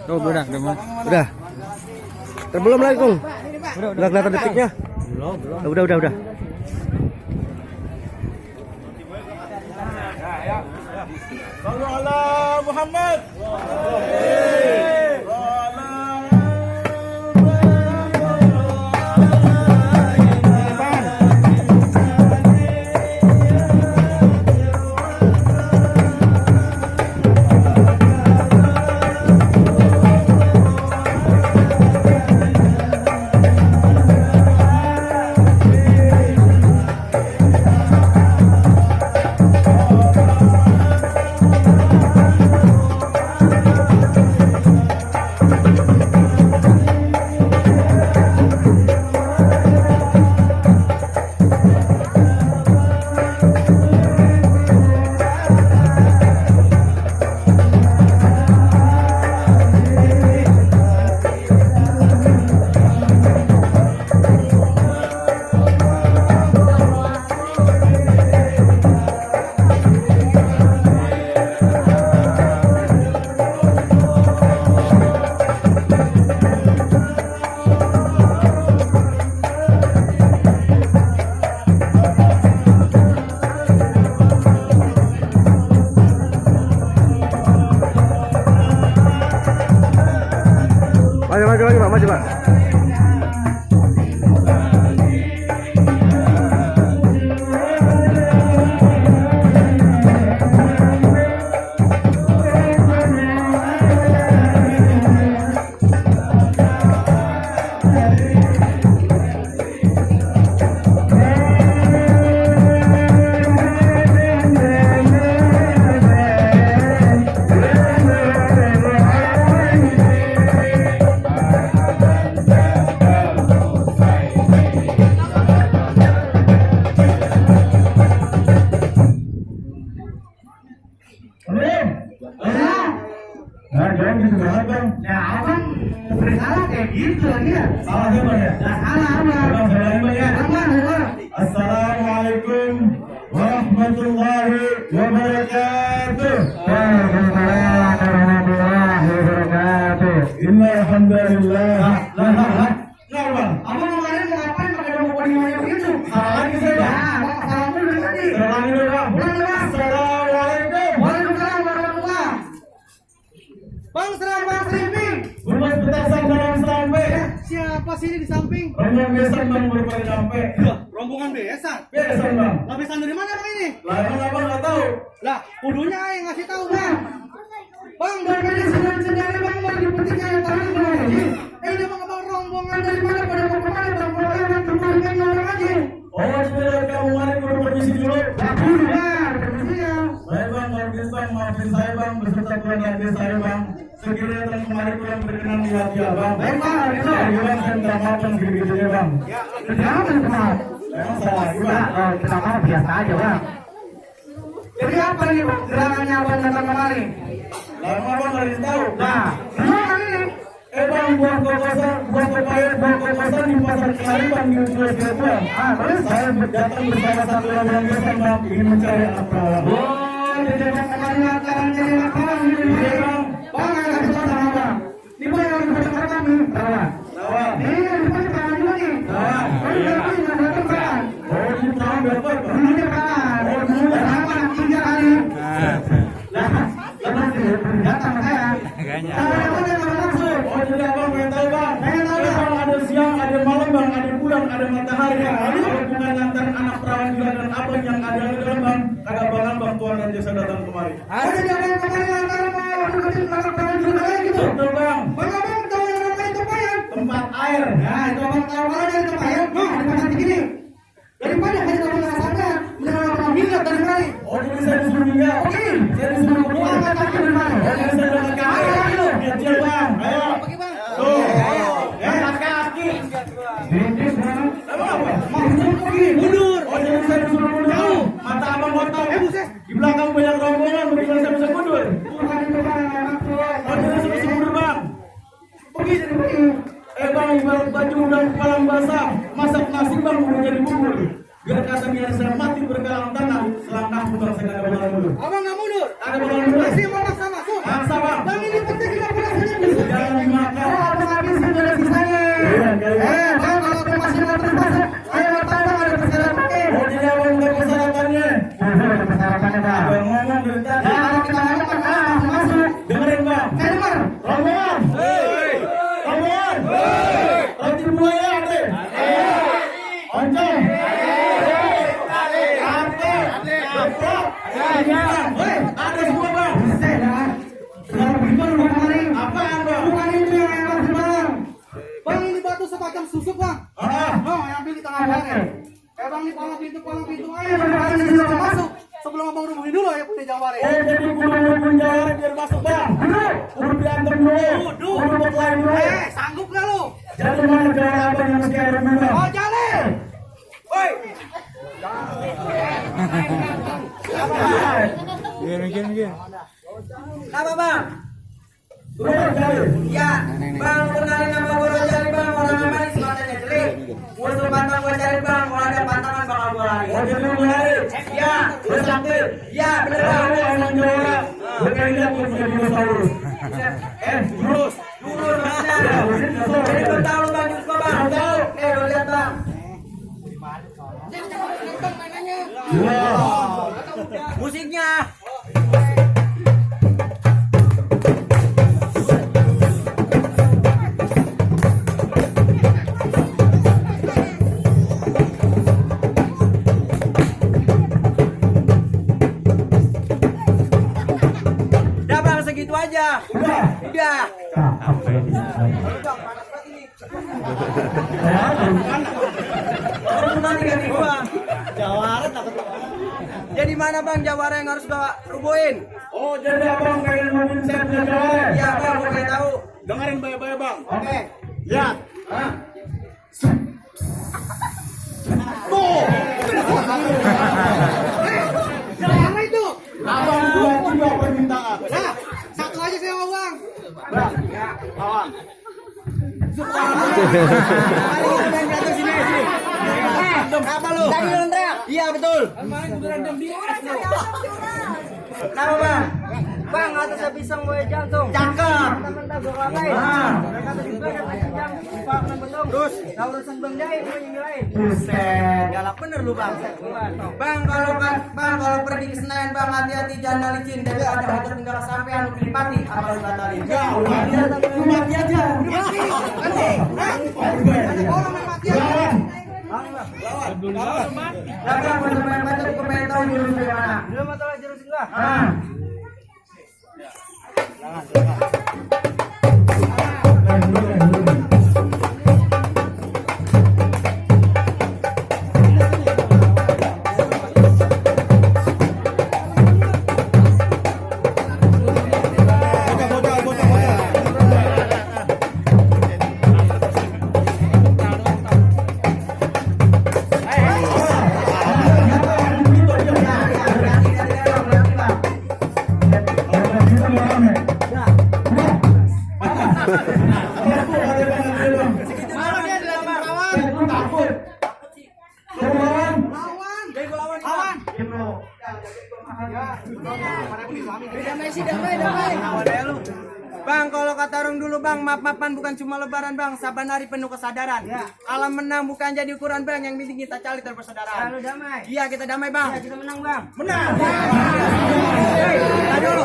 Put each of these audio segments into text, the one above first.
Oh, udah. Udah. Belum lagi, Kung. Udah. Udah kelihatan detiknya? Belum. Udah. Sallu ala Muhammad. Maju, Pak. Assalamualaikum warahmatullahi wabarakatuh. Innal hamdalillah. Abang kemarin mau ngapain pakai baju yang begitu? Salah lagi saya. Salah dulu tadi. Salah dulu, Bang. Assalamualaikum. Waalaikumsalam warahmatullah. Bang Srimping. Rumah petasan dalam sampai. Siapa sih ini di samping? Rombongan besan bang berpari sampai. Rombongan besan. Besan bang. Lah besan dari mana bang ini? Lah emang abang nggak tahu. Lah kudunya yang ngasih tahu bang. Bang dari sendiri bang mau dipetik kayak tadi bang. Ini bang abang rombongan dari mana pada mau kemana bang? Mau lewat tempatnya orang aja. Oh sudah kamu mari kudu permisi dulu. Bang, permisi ya. Baik bang, maafin saya bang beserta keluarga saya bang. Sekiranya datang kemari kurang berkenan di hati abang. Baik bang, itu. Saya bilang saya minta maaf yang gede-gedenya bang. Ya, kenapa maaf? Emang salah lagi bang. Kita mau biasa aja bang. Jadi apa nih bang? Gerangannya abang datang kemari? Lah emang abang nggak tahu. Nah, gimana ini? Bang, buah kokosan di pasar Kelari bang di Ujuan Cirebon. Terus? Saya datang bersama satu rombongan besan bang ingin mencari anak perawan. Oh, di depan kemarin akan jadi lapangan gitu ya bang. Bang, ada kesempatan bang. Ini bang yang dipercayaan nih. Perawan. Perawan. Ini yang dipercayaan juga nih. Perawan. Oh, iya, ini nggak datang kan? Oh, ini perawan berapa? Dulu kan. Oh, dulu berapa? 3 kali. Lah, datang saya. Oh, jadi abang pengen tahu bang. Bang, ada siang, ada malam bang, ada bulan, ada matahari. Kalau bukan antara anak perawan juga dan abang yang ada di dalam bang, ada bang tuan dan jasa datang kemari. Ada di abang kemarin antara mau deketin anak perawan juga kayak gitu. Betul bang. Bang abang tahu yang namanya tempat ya? Tempat air. Nah, itu abang tahu mana dari tempat ya? Bang, ada pasal begini. Daripada hari abang nggak sadar, beneran abang minggat dari kali. Oh, jadi saya disuruh minggat. Oke. Saya disuruh Wah, minggat. nggak takut dari mana? Oh, jadi saya dapat kaki. Kecil bang. Ayo. Pergi bang. Tuh. Angkat kaki. Emang apa? Mundur. Oh, jadi saya disuruh mundur. Mata abang potong. Buset. Di belakang banyak rombongan, bagaimana saya bisa mundur? Bukan itu bang, anak tua. Oh, jadi saya bisa mundur bang. Pergi dari pergi. Bang, ibarat baju dan kepala basah, masak nasi bang udah jadi bubur. Biar kata biar saya mati bergelang tanah, selangkah putar saya ada bakalan mundur. Abang nggak mundur. Ada bakalan mundur. Masih mau maksa masuk. Maksa bang. Bang ini penting kita pulang saja. pintu aja ada di sana masuk. Sebelum abang rubuhin dulu ya punya jawara. Oh, jadi kudu ngumpulin jawara biar masuk bang. Kudu diantar dulu. Kudu berkelahi dulu. Sanggup gak lu? Jadi mana jawara abang yang masih ada dulu? Oh, jalan. Woi. Gini. Apa bang? Turun jari. Ya, bang kenalin nama gue cari bang, orang manis matanya jelek. Musuh pantang gue cari bang, kalau ada pantangan bakal gue lari. Oh, jadi lu lari. Ya, Lu sakti. ya bener Tahu bang. emang jawara. Bukan lihat lu punya dinosaurus. Lurus. Lurus bener. Jadi lu tahu lu bang, Yusuf bang. Tahu. Lu lihat bang. Musiknya. Udah bang, segitu aja. Udah. Jadi mana bang jawara yang harus gua rubuhin? Oh, jadi abang pengen ngomongin saya punya jawara. Iya bang, gua pengen tahu. Dengerin baik-baik bang. Oke. Lihat. Apa itu? Abang buat juga permintaan. Nah, satu aja saya mau bang. Bang, kawan. Apa lu? Iya betul. Kenapa bang? Bang, atasnya pisang gue jantung. Cakep. Mentah-mentah gue lapain. Ah. Kata juga ada pisang, dipakai betung. Terus? Nah, urusan Bang Jahit gue yang nyalain. Buset, galak bener lu bang. Bang kalau pergi ke Senayan bang hati-hati jangan licin. Dari ada hajat tinggal sampai anu pilipati apa lu batalin? Ya, lu mati aja. Mati. Ada orang yang mati aja. Lawan bener-bener gue pengen tahu dulu gimana. Dulu masalah jurus gue. Ah. Bang, kalau kata orang dulu bang, maaf-maafan bukan cuma lebaran bang, saban hari penuh kesadaran. Alam menang bukan jadi ukuran bang, yang penting kita cari persaudaraan. Lalu damai. Iya kita damai bang. Ya, kita menang bang. Menang. Kita dulu.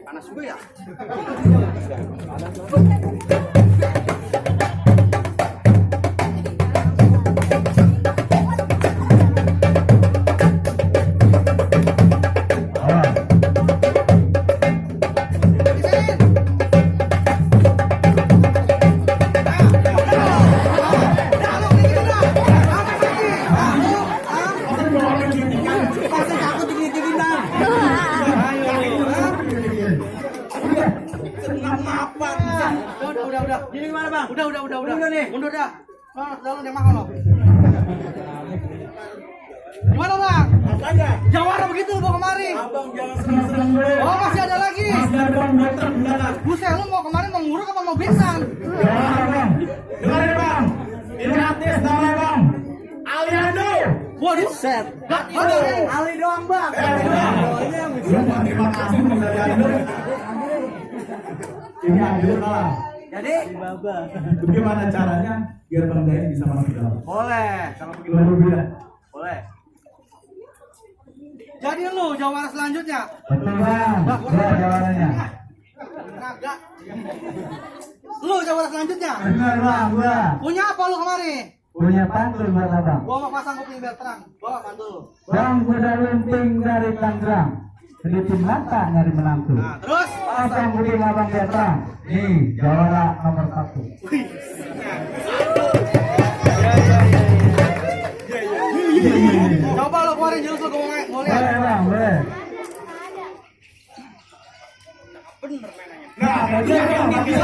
Panas juga ya. Udah. Jadi gimana bang? Udah nih. Mundur dah. Jalan yang mahal loh. Gimana bang? Apanya? Jawara begitu mau kemari. Abang jangan senang-senang dulu. Oh masih ada lagi. Masih ada bang, dokter belakang. Buset lu mau kemarin mau nguruk apa mau pingsan? Ya bang. Dengerin bang. Ini artis namanya bang. Aliando. Waduh. Set. Ali doang bang. Terima kasih Bang Aliando. Ini Aliando kalah. Jadi Bagaimana caranya biar Bang Dayan bisa masuk ke dalam? boleh. Kalau begitu bilang. Boleh. Jadi lu jawara selanjutnya. Betul bang. Betul jawabannya. Nah kagak. Lu jawara selanjutnya. Benar bang, gua Punya apa lu kemari? punya pantun buat abang. Gua mau pasang kuping biar terang. Bawa pantun lu. Bang kuda lumping dari Tangerang, sedikit mata nyari menantu. Nah, terus Pasang kuping abang biar terang. Nih, jawara nomor 1. coba lu keluarin jurus lu gua mau lihat. Boleh bang, boleh. Nah, bisa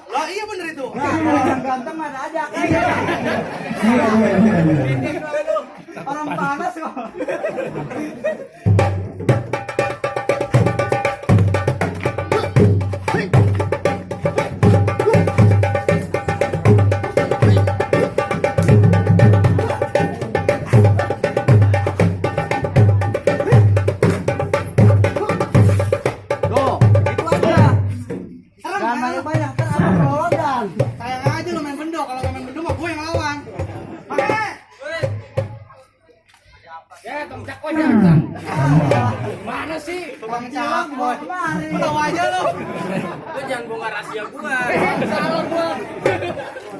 Lah iya bener itu. Yang ganteng mana aja kan? Orang panas kok. Tuh, itu aja. Serem Jangan kan? banyak-banyak, ntar abang kelolodan. Sayang aja lu main bendo. Kalau main bendo mah gue yang lawan. Pakai. Mana sih? Tukang cap boy. Kemari. Tahu aja lu. Lu jangan bongkar rahasia gua. Salah gua.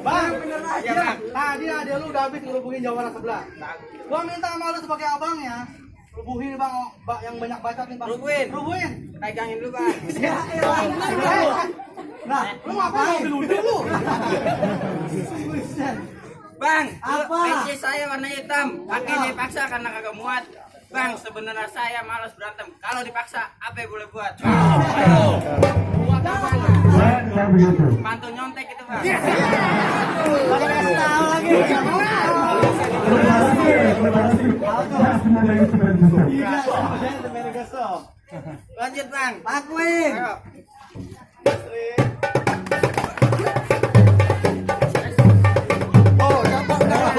Bang, Bener aja. ya bang. Tadi ada lu udah habis ngerubuhin jawara sebelah. Gua minta sama lu sebagai abangnya. Rubuhin bang, yang banyak bacot nih bang. Rubuhin. Pegangin dulu, Bang. Ya elah. Nah, lu ngapain geluduk lu? Bang, Apa? peci saya warna hitam. Pakai dipaksa karena kagak muat. Bang, sebenarnya saya malas berantem. Kalau dipaksa, apa yang boleh buat? Bukan begitu. Mantu nyontek itu, Bang. Kalau kasih tahu lagi. Semoga itu beruntung. Lanjut, Bang. Lakuin. Ayo. Oh, dapat dapat.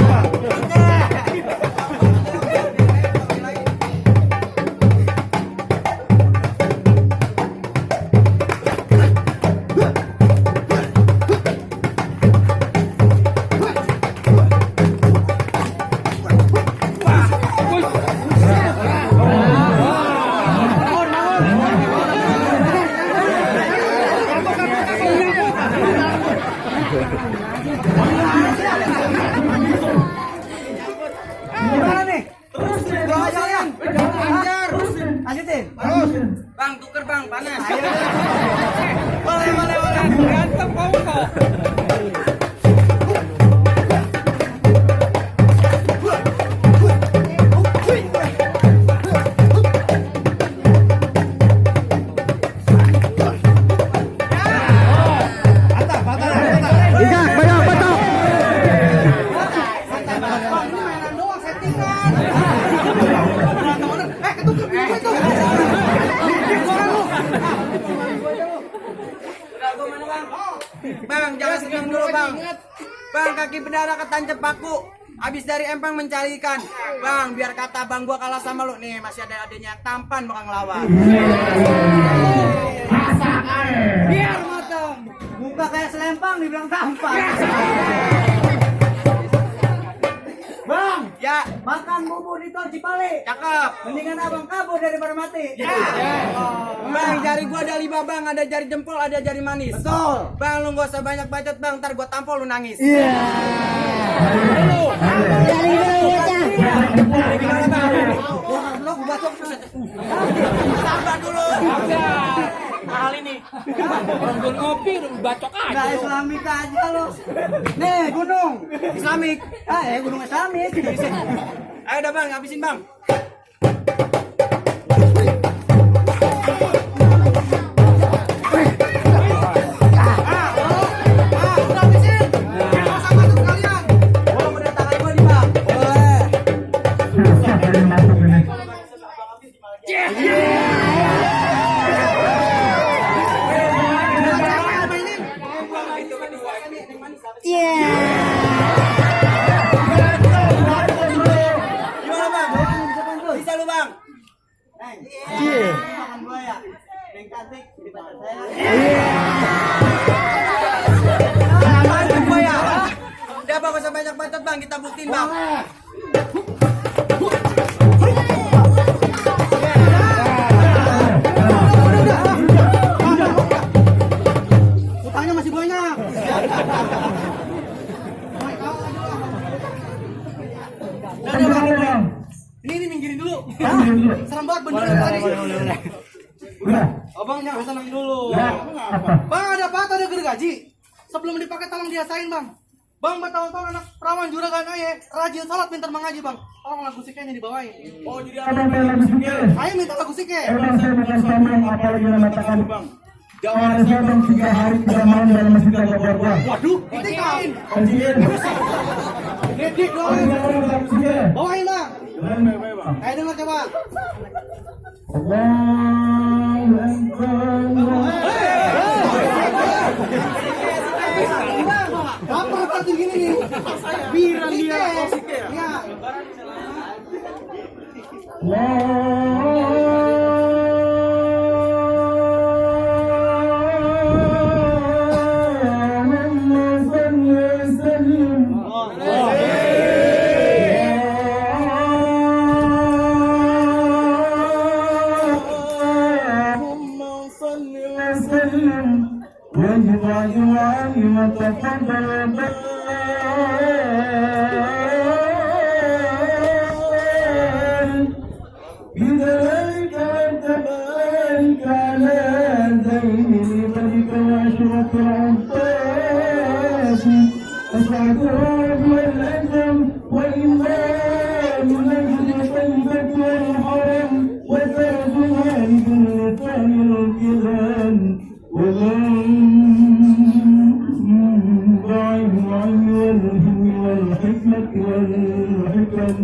Gimana nih? Terus jangan. Lanjut. Lanjutin. Bang, tuker, Bang. Panas. Boleh. Berantem kamu kok. Bang, lu mainan doang settingan. Ketuker itu. Udah, gua mana, Bang? Bang, jangan senyum dulu, Bang. Bang, kaki berdarah ketancap paku. Habis dari empang mencari ikan. Bang, biar kata bang gua kalah sama lu. Nih, masih ada adanya yang tampan bakal ngelawan. Biar matang. Muka kayak selempang dibilang tampan. Bang, Ya, makan bubur di tol Cipali. cakep. Mendingan abang kabur daripada mati. Bang, jari gua ada 5, Bang. Ada jari jempol, ada jari manis. Betul. Bang, lu gak usah banyak bacot, Bang. Ntar gua tampol lu nangis. Gimana, Bang? Lu bacok. Sabar dulu. Mahal ini. Orang gue ngopi, udah bacok aja. Nggak Islamik aja lo. Nih gunung. Islamik. Gunung Islamik. Ayo udah, Bang, habisin, Bang. Udah habisin. Kita sama tuh kalian. Boleh udah tangan gua nih, Bang. Boleh. Susah dari masuk ini. Gimana, Bang? Bisa lu, Bang? Makan buaya. Neng cantik jadi pacar saya. Apaan gua ya? Udah, Bang, gak usah banyak bacot, Bang. Kita buktiin, Bang. gini dulu. Ambil dulu. Serem banget beneran tadi. Udah. Abang jangan senang dulu. Ya, apa? Bang ada apa? Ada gergaji. Sebelum dipakai tolong diasain bang. Bang bertahun-tahun anak perawan juragan ayah rajin sholat pintar mengaji bang. Tolong lagu sikenya dibawain. Oh, jadi Abang pengen lagu sikit. Ayah minta lagu sike. Emang saya bukan sombong apalagi mengatakan Bang. Jawab saya bang 3 hari 3 malam dalam masjid Al-Baqarah. Waduh, itu kau. Kajian. Dedik Oh, doang. jangan lagu sikit. Bawain bang. Jangan baik-baik, Bang. Ayo dengar coba. Allahu Akbar. Apa seperti gini nih? Biran dia. Ya. Allahumma salli wa sallim. Allahumma salli wa sallim. واجعل عالمة فضل بذلك وتبارك على زين لبدك واشرف العباس اسعد الرب والاجم والامام نجد طيبة والحرم وترجمها لجنتان الكلام والحكمة والحكم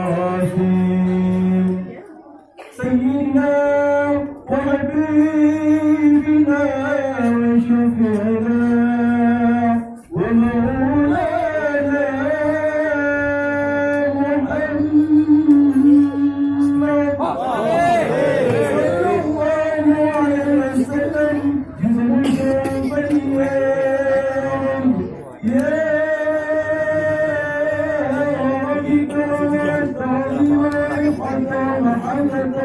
وبالقاسم سيدنا وحبيبنا وشفيعنا ومولانا محمد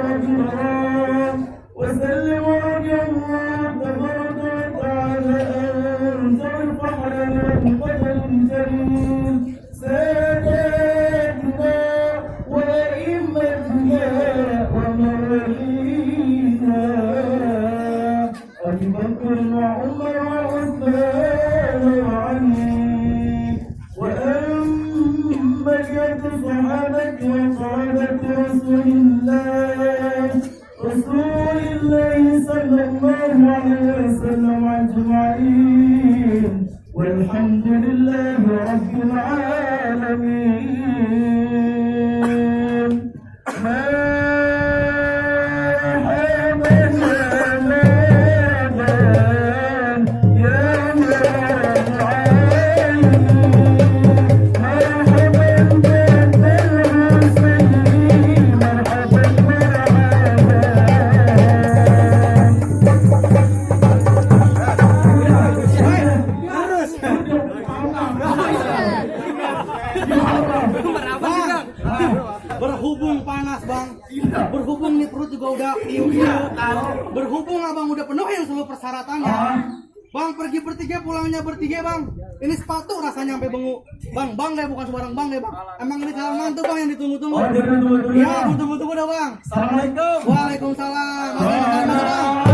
وسلم رضي الله تبارك وتعالى أنت الفخر والقدر الجليل ساداتنا وأئمتنا وموالينا أبي بكر وعمر وعثمان وعلي وأئمة الصحابة وقادة رسول الله صلى الله عليه وسلم أجمعين والحمد لله رب العالمين Berhubung panas bang, berhubung nih perut juga udah berhubung abang udah penuhin seluruh persyaratannya. Bang pergi bertiga pulangnya bertiga bang. Ini sepatu rasanya sampai bengu. Bang deh bukan sembarang bang deh bang. Emang ini calon mantu bang yang ditunggu-tunggu. Iya ditunggu-tunggu dah bang. Assalamualaikum. Waalaikumsalam.